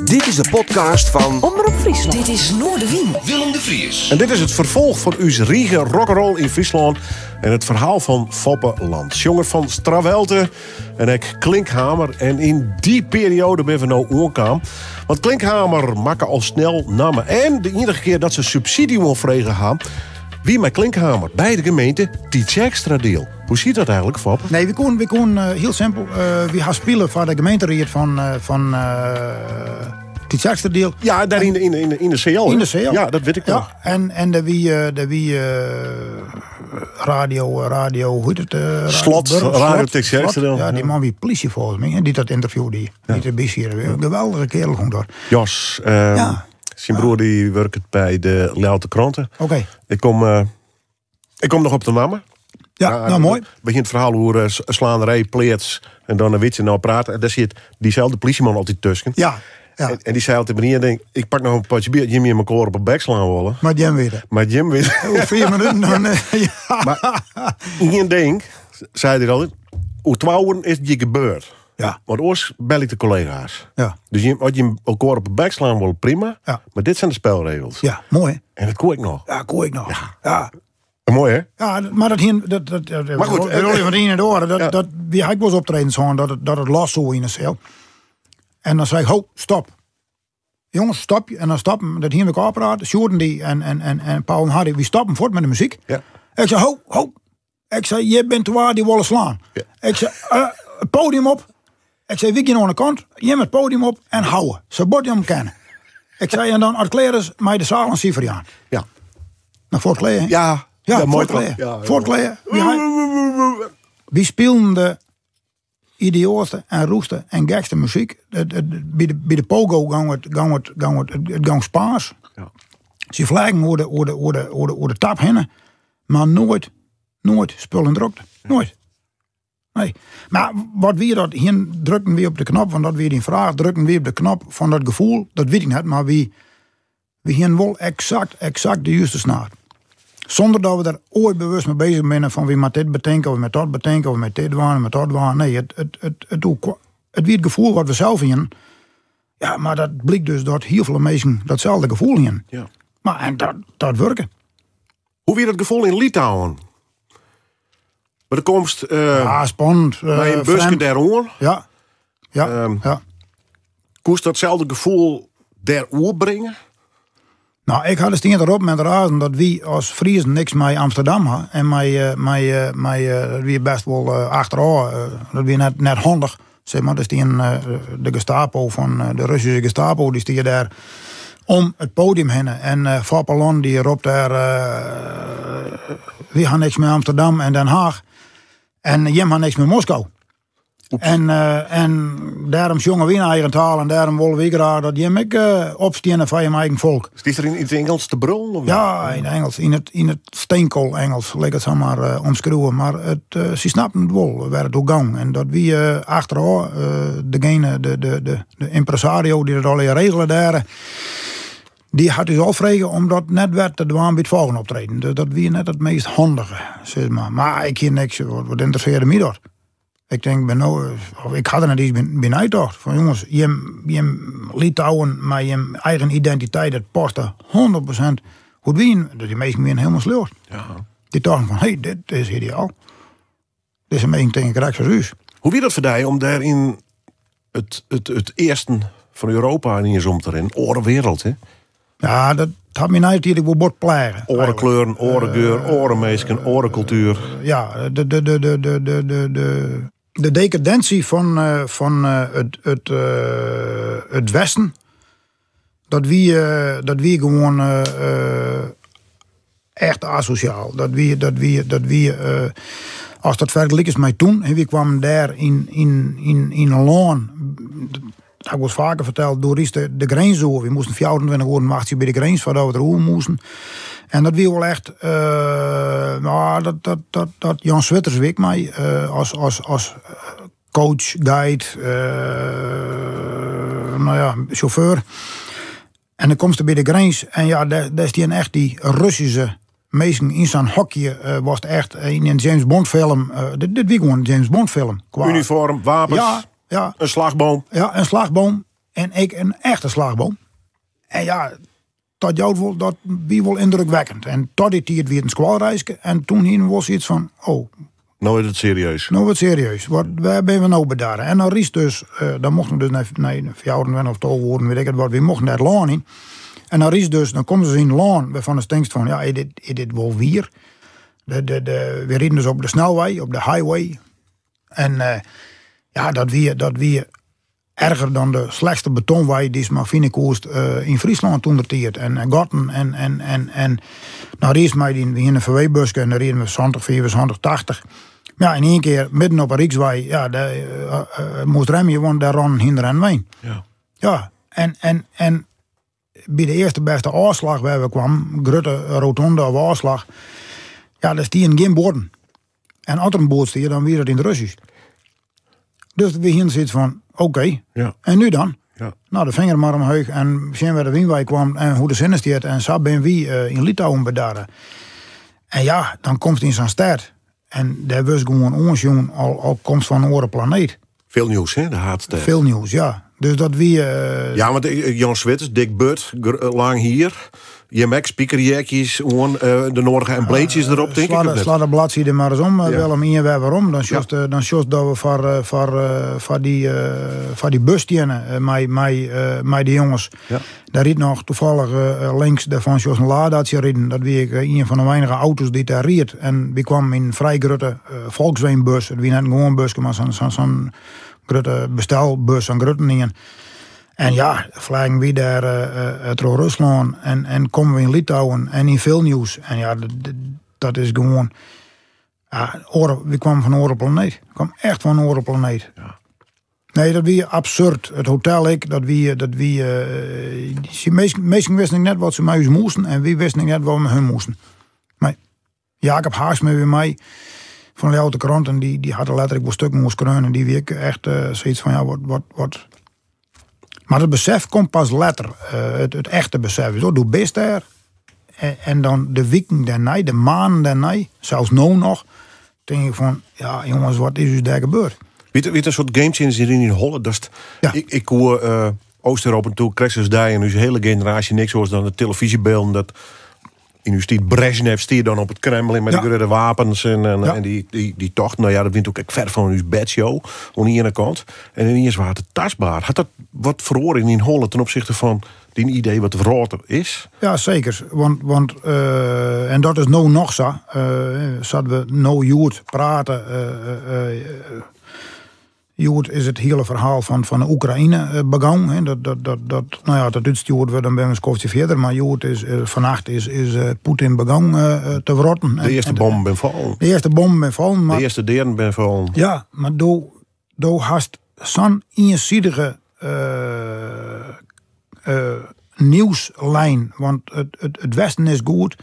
Dit is de podcast fan Omrop Fryslân. Dit is Noardewyn. Willem de Vries. En dit is it ferfolch fan ús rige Rock'n'Roll yn Fryslân en it ferhaal fan Foppe Land, sjonger fan Strawelte en ek Klinkhamer. En yn dy perioade binne we no oankaam. Want Klinkhamer makke al snel namme. En de iennige kear dat se subsydzje oanfrege ha, wie mei Klinkhamer by de gemeente Tytsjerksteradiel. Hoe siet dat eigenlik, Foppe? Nee, we koenen hiel simpel. Wy ha spile foar de gemeenteried fan Tytsjerksteradiel. Ja, dêr yn de seal. Yn de seal. Ja, dat wit ik Ja, noch. en dêr wie radio, hoe hjit it? Radio Slot, Burg, Radio Slot, Tytsjerksteradiel. Slot. Ja, dy Ja. man wie plysje folgens my, dy't dat ynterview die. Dy't derby siet. In geweldige kerel fûn ik dat. Jos, syn broer dy wurket by de Ljouwerter Krante. Ik kom noch op de namme. Ja, Ja, nou, moai. Begjint it ferhaal oer slaanderij, pleats en dan wit je nou praten. En dêr siet dyselde plysjeman altyd tusken. Ja, ja. En dy sei altyd menear, denk, ik pak noch in potsje bier, jim mekoar op 'e bek slaan wolle. Mar jim witte. Mar jim witte. Oer 4 minuten dan, ja. Mar ien ding, sei er altyd, oer 2 oeren is it hjir gebeurd. Want oars bel ik de kollega's. Dus as jim elkoar op 'e bek slaan wolle, prima. Mar dit zijn de spelregels. Ja, moai. En dat koe ik noch. Ja, koe ik noch. Ja. Ja. Moai, hè? Ja, mar dat hie, dat, dat, dat, Maar goed, we rollen fan ien en de oare. Dat, Ja. dat, wie ha ik wolris optredens hân dat it los soe yn de seal. En dan sei ik, ho, stop. Jongens, stop. En dan stoppen, dat hiene we ôfpraat. Sjoerd en dy en Paul en Harry, wy stoppen fuort mei de muzyk. Ik sei, ho, ho. Ik sei, hjir binne twa dy wolle slaan. Ik sei, it podium op. Ik sei, wy gean oan de kant, jim it podium op en houwe. Sa bot jim kinne. Ik sei, en dan as it klear is, mei de saal in sifer jaan. Nou, fuort klear, hè? Ja. Ja, Ja, fuort moai klear. toch? Ja, ja. Fuort klear. Wy spilen de idioatste en rûchste en gekste muzyk. By de pogo gong it gong Spaans. Se vliegen oer de tap hinne, mar noait spul en drokte. Noait. Nee. Mar wat wie dat? Hier drukten wy op de knop, want dat wie dyn fraach, drukten wy op de knop fan dat gefoel, dat wit ik net, mar wy hienen wol exact de juste snaar. Sûnder dat we der oait bewust mei beuzich binne fan wy moatte dit betinke, of wy moatte dat betinke, of wy moatte dit dwaan, of moatte dat dwaan. Nee, it wie it gefoel wat we sels hienen. Ja, mar dat blykt dus dat hiel folle minsken datselde gefoel hienen. Mar en dat wurke. Hoe wie dat gefoel yn Litouwen? Mar de komst, Ja, spannend. mei in buske Frjemd. dêr oan. Ja. Ja, ja. Koest datselde gefoel dêr oerbringe? Nou, ik ha de stien derop met razen dat wy as Friezen niks mei Amsterdam ha. En mei dat wie best wol achterôf, dat wie net handich. Zeg maar, er stien de Gestapo fan de Russische Gestapo, dy stie dêr om it podium hinne. En Foppe Land dy ropt dêr, wy ha niks mei Amsterdam en Den Haag. En jim ha niks mei Moskou. Oeps. En dêrom sjonge wy in eigen taal en dêrom wolle wy graach dat jim ek opsteane foar jim eigen folk. Is der yn it Ingelsk te brullen, of Ja, net? yn it Ingelsk, yn it steenkool-Engels, lit ik it sa mar omskriuwe. Mar se snapten it wol, wêr it oer gong. En dat wie achterôf degene, de impresario dy't it allegear regele dêr, dy hat ús al frege om dat net wer te dwaan by it folgjende optreden. Dus dat wie net it meast handige, sis mar. Mar ik hie niks, wat ynteressearre my dat? Ik tink, ben no, of ik ha der net iens by neitocht. Fan jonges, jim Litouwen mei jim eigen identiteit, dat paste 100% hoe it wie. Dus dy minsken wienen hielendal slecht. Dy tochten fan, hey, dit is ideaal. Dizze minsken tinke krekt sa as ús. Hoe wie dat foar dy om dêr yn it easten fan Europa iens om te rinnen? Oare wereld, hè? Ja, dat hat my neitiid wol bot pleage. Oare kleuren, oare geur, oare minsken, oare kultuer. Ja, de decadentie fan it Westen, dat wie gewoan echt asosjaal. Dat wie as dat fergelike is mei toen, en wy kwamen dêr yn in lân, dat ha ik wolris faker ferteld, doe riest de grins oer. Wy moasten 24 oeren wachtsje by de grins foardat we der oer moasten. En dat wie wol echt, nou, dat, dat, dat, dat Jan Switters wie ik mei as coach, guide, nou ja, chauffeur. En dan komst der by de grins en ja, dêr stien echt dy Russische minsken yn sa'n hokje, was het echt in een James Bond film. Dit wie gewoan in James Bond film. Qua Uniform, wapens, Ja, ja. in slachboom. Ja, in slachboom. En ik in echte slachboom. En ja, dat jout wol, dat wie wol yndrukwekkend. En tot dy tiid wie it in skoalreiske. En toen hiene we wol sayts fan, oh. No is it serieus. No wurdt serieus. Wat, wêr binne we no bedarre? En dan rydst dus, dan mochten we dus nei 24 of 12 oeren, weet ik it wat, we mochten net lân yn. En dan rydst dus, dan komme se yn in lân wêrfan do tinkst fan, ja, is dit wol wier? We riden dus op de snelwei, op de highway. En ja, dat wie erger dan de slechtste betonwei dy'tst mar fine koest yn Fryslân toentertiid. En gatten en nou rydst mei dyn, we hiene in VW-buske en dan rieden we 70, 75, 80. Ja, yn ien kear midden op 'e Rykswei, ja, dêr moast remje, want dêr rûnen hynder en wein. Ja, en by de earste bêste ôfslach wêr we kwamen, grutte rotonde of ôfslach, ja, dêr stienen gjin buorden. En as der in boerd stie, dan wie dat yn it Russysk. Dus we hiene sayts fan, oké, en nu dan? Nou, de finger mar omheech en sjen wêr de wyn wei kwam en hoe de sinne stiet. En sa binne wy yn Litouwen bedarre. En ja, dan komst yn sa'n stêd en dêr wurdst gewoan oansjoen al komst fan in oare planeet. Vilnius, hè, de haadstêd. Vilnius, ja. Dus dat wie... Ja, want Jan Switters, Dick Bud, lang hier. Je ek spikerjekjes oan, de nodige en bleedjes erop, tink ik, of net? Sla de bladside mar ris om, Willem, ien wer werom. Dan sjochst dat we foar dy bus stiene mei de jonges. Dêr rydt noch toevallig links dêrfan sjochst in Ladatsje riden. Dat wie ek ien fan de weinige auto's dy't dêr ried. En wy kwamen yn in frij grutte Volkswagenbus. It wie net in gewoan buske, mar sa'n grutte bestelbus, sa'n grutten ien. En ja, fleagen wy dêr troch Ruslân en kommen we yn Litouwen en yn Vilnius. En ja, dat is gewoan... Ja, oare, wy kwamen fan in oare planeet. We kwamen echt fan in oare planeet. Nee, dat wie absurd. It hotel ek, dat wie, dat wie, dy minsken wisten net wat se mei ús moasten en wy wisten net wat we mei hun moasten. Nee. Jacob Haarsma wie mei fan de Ljouwerter Krant en dy hat der letter ek wol stukken oer skreaun en dy wie ek echt sayts fan, ja, wat, wat, wat. Mar it besef komt pas letter, it echte besef. Dus, oh, do bist dêr en dan de wiken dêrnei, de maanden dêrnei, sels no noch, tink ik fan, ja, jonges, wat is ús dêr gebeurd? Wie it in soart game changer yn dyn holle? Datst, ik koe Oost-Europa toe, krekt as dy en ús hiele generaasje niks oars dan de televyzjebylden. Dat yn ús tiid Brezhnev stie dan op it Kremlin mei de grutte wapens en dy tocht, nou ja, dat wie natuerlik ek ver fan ús bedshow oan de iene kant. En ineens waard it tastber. Hat dat wat feroare yn dyn holle ten opzichte fan dyn idee wat de wrâld der is? Ja, seker. Want en dat is no noch sa. Sa't we no hjoed prate, hjoed is it hiele ferhaal fan de Oekraïne begûn. Hè. As dat útstjoerd wurdt, dan binne we in skoftsje fierder. Mar hjoed is fannacht is Poetin begûn te wrotten. De earste bommen binne fallen. De earste bommen binne fallen. Maar de earste deaden binne fallen. Ja, mar do hast sa'n iensidige nieuwslijn. Want it Westen is goed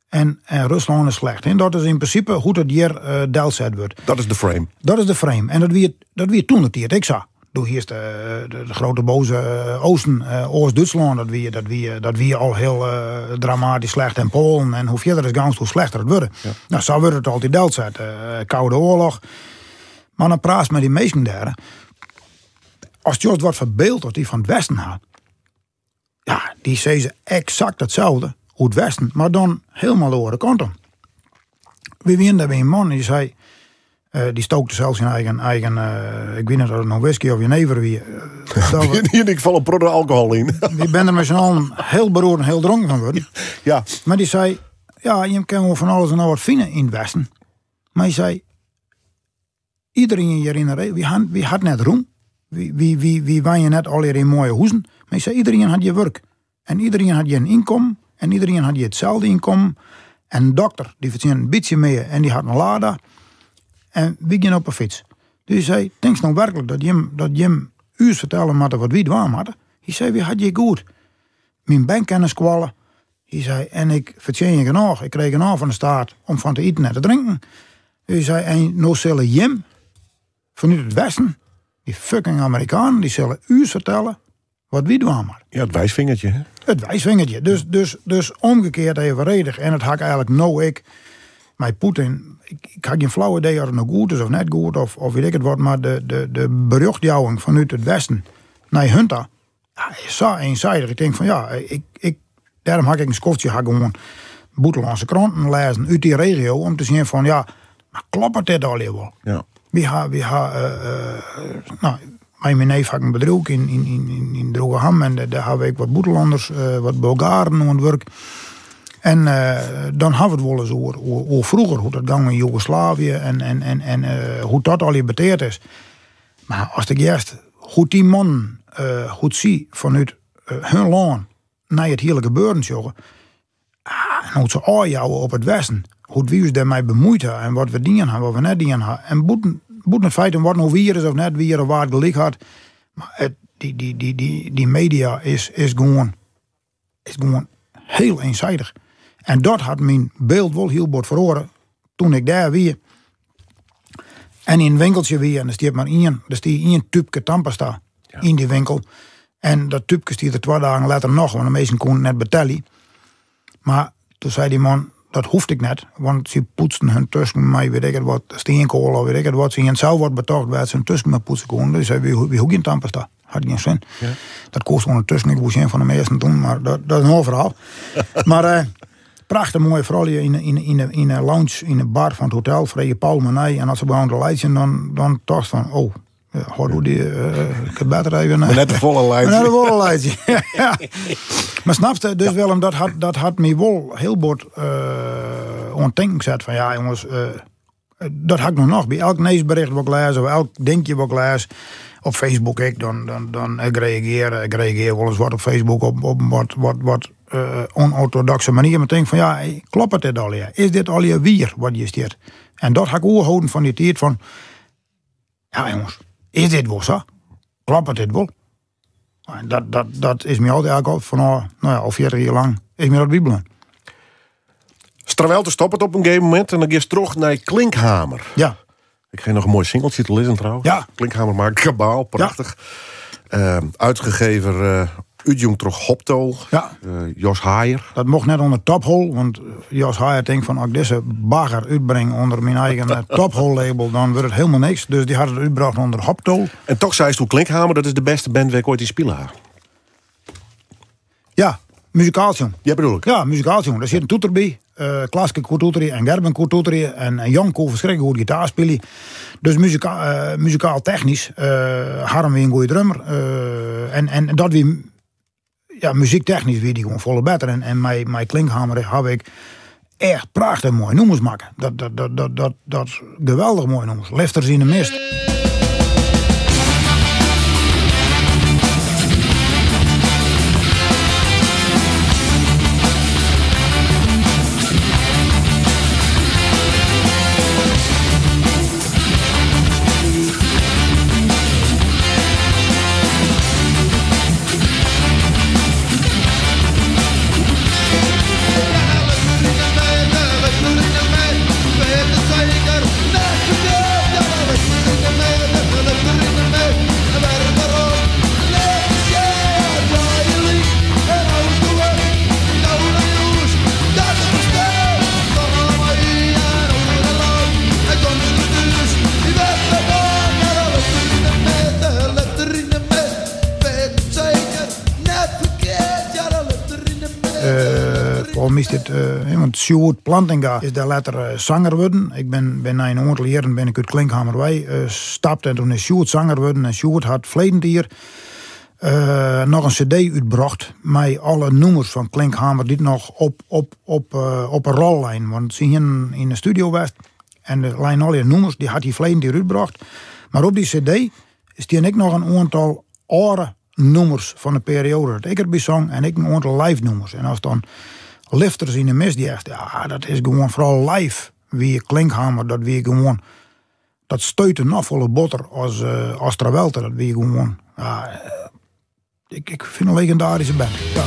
en Ruslân is slecht. En dat is yn prinsipe hoe't it hjir delset wurdt. Dat is de frame. Dat is de frame. En dat wie toen it ek sa. Doe hiest de grote boze Oosten, Oost-Duitsland, dat wie al heel dramatisch slecht. En Poalen, en hoe fierder it gongst, hoe slechter it wurde. Nou, sa wurdt it altyd delset. Koude Oarloch. Mar dan praatst mei dy minsken dêr. As just wat foar byld dat dy fan it Westen ha, ja, dy sizze exact itselde oer it Westen, mar dan hielendal de oare kant om. Wy wiene dêr by in man dy sei, dy stookte sels syn eigen, ik weet net of it no whisky of jenever wie. In ieder geval in protte alkohol yn. Wy binne der mei syn allen hiel beroerd en hiel dronken fan wurden. Mar dy sei, ja, je kinne wol fan alles en noch wat fine yn it Westen. Mar hy sei, iedereen hjir yn de regio, wy hat net rûm. Wy wenje net allegear yn moaie huzen. Mar hy sei, iedereen hat hjir wurk. En iedereen hat hjir in ynkommen. En iedereen hat hjir itselde ynkommen. En in dokter, dy fertsjinnet in bytsje mear en dy hat in Lada. En wy gean op 'e fyts. Dus hy sei, tinkst no werklik dat jim ús fertelle moatte wat wy dwaan moatte? Hy sei, wy hat hjir goed. Myn bern kin nei skoalle. Hy sei, en ik fertsjinje genôch. Ik kreeg genôch fan de staat om fan te iten en te drinken. Hy sei, en no sille jim fanút it Westen, dy fucking Amerikanen, dy sille ús fertelle wat wy dwaan moatte. Ja, it wijsvingertje, hè? It wijsvingertje. Dus omgekeard evenredig. En dat ha ik eigenlijk no ek mei Poetin. Ik ha gjin flauw idee of it no goed is of net goed, of weet ik it wat, mar de berjochtjouwing fanút it Westen nei hun ta. Ja, is sa eenzijdig. Ik tink fan ja, ik, ik, dêrom ha ik in skoftsje ha gewoan bûtenlânske kranten lêzen út dy regio om te sjen fan ja, mar kloppet dit allegear wol? Ja. Wy ha, wy ha, no, mei myn neef ha ik in bedriuw yn, yn, yn, yn Droegeham en dêr ha we ek wat bûtenlanners, wat Bulgaren oan it wurk. En dan ha we it wolris oer, oer, oer froeger, hoe't dat gong yn Joegoslavië en, en, en, en hoe't dat allegear beteard is. Mar ast ik hearst hoe't dy mannen, hoe't sy fanút hun lân nei it hiele gebeuren sjogge, ah, en hoe't se ôfjouwe op it Westen, hoe't wy ús dêrmei bemuoid ha en wat we dien ha, wat we net dien ha. En bûten, bûten it feit om wat no wier is of net wier of wa't gelyk hat, mar it, dy, dy, dy, dy, dy media is, is gewoan, is gewoan hiel eenzijdig. En dat hat myn byld wol hiel bot feroare toen ik dêr wie. En yn in winkeltsje wie en der stiet mar ien, der stie ien tubke tandpasta yn dy winkel. En dat tubke stie der 2 dagen letter noch, want de minsken koenen net betelje. Mar toen sei dy man, dat hoecht ek net, want sy poetsten hun tusken mei weet ik it wat, steenkoal of weet ik it wat. Sy hienen sels wat betocht wêr't se hun tusken mei poetse koenen. Dus sei, wy hoege gjin tandpasta. Hat gjin sin. Ja. Dat kost ûndertusken ek wol sjen fan de measten toen, mar dat is in oar ferhaal. Mar prachtich moaie froulju yn de lounge, yn de bar fan it hotel, frege Paul my nei. En as se begonnen te laitsjen, dan tocht fan, oh, ja, hâld oer dy ik heb better even, Maar net te folle laitsje. Maar net te folle laitsje. Ja. Maar snapte, dus Willem, dat hat my wol hiel bot oan tinken set van, ja jonges, dat ha ik noch. By elk nijsbericht wat ik lês, of elk dinkje wat ik lês, op Facebook ek, dan ik reageer, ik reageer wol eens wat op Facebook op een wat onorthodoxe manier. Maar denk van, ja, hey, kloppet dit al, ja? Is dit al je wier wat je stiert? En dat ha ik oerholden van die tijd van, ja jongens, is dit wel zo? Kloppet dit wel? En dat is mij altijd eigenlijk al van, nou ja, al 40 jaar lang, is mij dat bibelen. Strawelte stopt het op een gegeven moment en dan ga je terug naar Klinkhamer. Ja. Ik ga nog een mooi singeltje te lezen trouwens. Ja. Klinkhamer maakt kabaal, prachtig. Ja. Uitgegever Utjong troch Hoptol. Ja. Jos Haaier. Dat mocht net onder Tophole, want Jos Haaier denkt van, als ik deze bagger uitbreng onder mijn eigen Tophole label, dan wordt het helemaal niks. Dus die had het uitgebracht onder Hoptol. En toch zei ze toen Klinkhamer, dat is de beste band waar ik ooit in spelen ha. Ja, muzikaal, jong. Ja, bedoel ik. Ja, muzikaal, jong. Daar zit een toeter bij. Klaske kon toeteren en Gerben kon toeteren en Jan kon verschrikkelijk goed gitaar spelen. Dus muzikaal technisch, Harm wie een goede drummer. En dat wie, ja, muziektechnisch wie die gewoon volle beter. En mijn Klinkhamer heb ik echt prachtig mooie nummers maken. Dat geweldig mooie nummers. Lifters in de mist. Is dit hè, want Sjoerd Plantinga is daar later zanger geworden. Ik ben na een aantal jaren ben ik uit Klinkhamerwei gestapt en toen is Sjoerd zanger geworden. En Sjoerd had verleden jaar nog een cd uitgebracht met alle nummers van Klinkhamer die nog op een rollijn. Want ze gingen in de studio was en de lijn alle nummers die had hij verleden jaar uitgebracht. Maar op die cd is die en ik nog een aantal oude nummers van de periode dat ik erbij zong en ik een aantal live nummers. En als dan Lifters in de mist, die echt, ja, dat is gewoon vooral live. Wie Klinkhamer, dat wie gewoon, dat steut nog volle botter als Strawelte, dat wie gewoon, ja ik vind een legendarische band. Ja.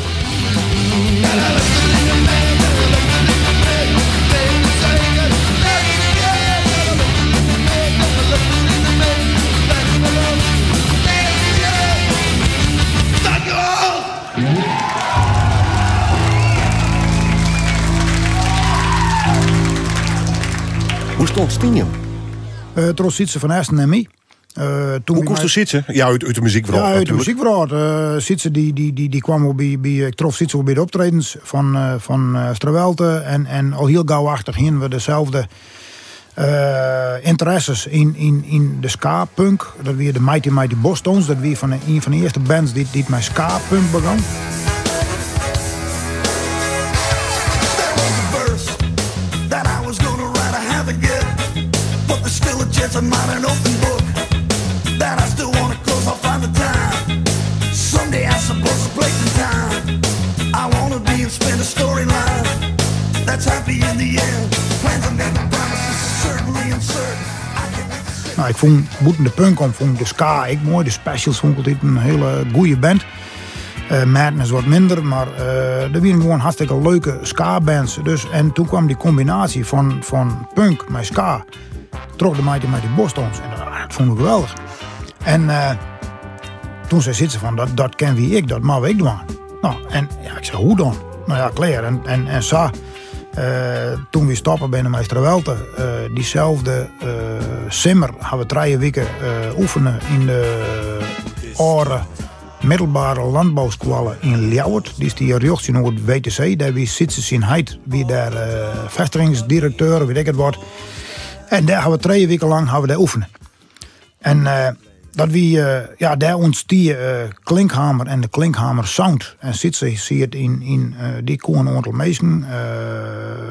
Hoe stond Stien? Trots Sietse van Essen en mij. Eh, toen Hoe komst Sytse? Ja, út de muzykwrâld. Ja, út de muzykwrâld. Uh, Sytse dy kwam wol by, ik trof Sytse wol by de optredens fan Strawelte. En al hiel gau-achtich hienen we deselde ynteresses yn de ska-punk. Dat wie de Mighty Mighty Bosstones. Dat wie ien fan de earste bands dy't mei ska-punk begûn. Nou, ik fûn bûten de punk om fûn de ska ek moai. De Specials fûn ik altyd in hiele goede band. Madness wat minder, mar der wienen gewoan hartstikke leuke ska-bands. Dus, en toen kwam dy kombinaasje fan punk mei ska troch de Mighty Mighty Bosstones. En dat fûn ik geweldich. En toen sei Sytse fan, dat kinne wy ek, dat moatte we ek dwaan. Nou, en ja, ik sei, hoe dan? Nou ja, klear. En sa, toen wy stoppe binne mei Strawelte, dyselde simmer ha we 3 wiken oefene yn de âlde middelbere landbouskoalle yn Ljouwert. Dy stie rjocht tsjinoer it WTC. Dêr wie Sytse syn heit, wie dêr festigingsdirekteur, wit ik it wat. En dêr ha we 3 wiken lang ha we dêr oefene. En dat wie, ja, dêr ûntstie Klinkhamer en de Klinkhamer Sound. En Sytse siet yn dy koe in oantal minsken.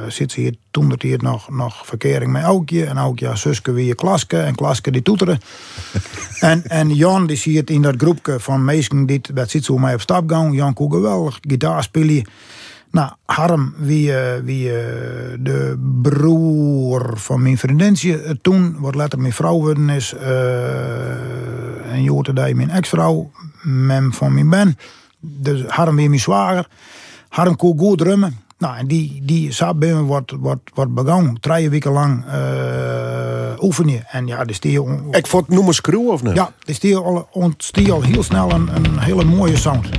Sytse hie toen de tiid noch ferkearing mei Aukje. En Aukje har suske wie Klaske en Klaske dy toetere. En Jan dy siet yn dat groepke fan minsken dy't wêr't Sytse oer mei op stap gong. Jan koe geweldich gitaar spylje. Nou, Harm wie de broer fan myn freondintsje toen, wat letter myn frou wurden is. En hjoed-de-dei myn eks-frou, mem fan myn bern. Dus Harm wie myn swager. Harm koe goed drummen. Nou, en dy, sa binne we wat begûn. 3 wiken lang oefenje. En ja, der stie Ek foar it nûmer skriuwe of net? Ja, der stie al, ûntstie al hiel snel in hiele moaie sound.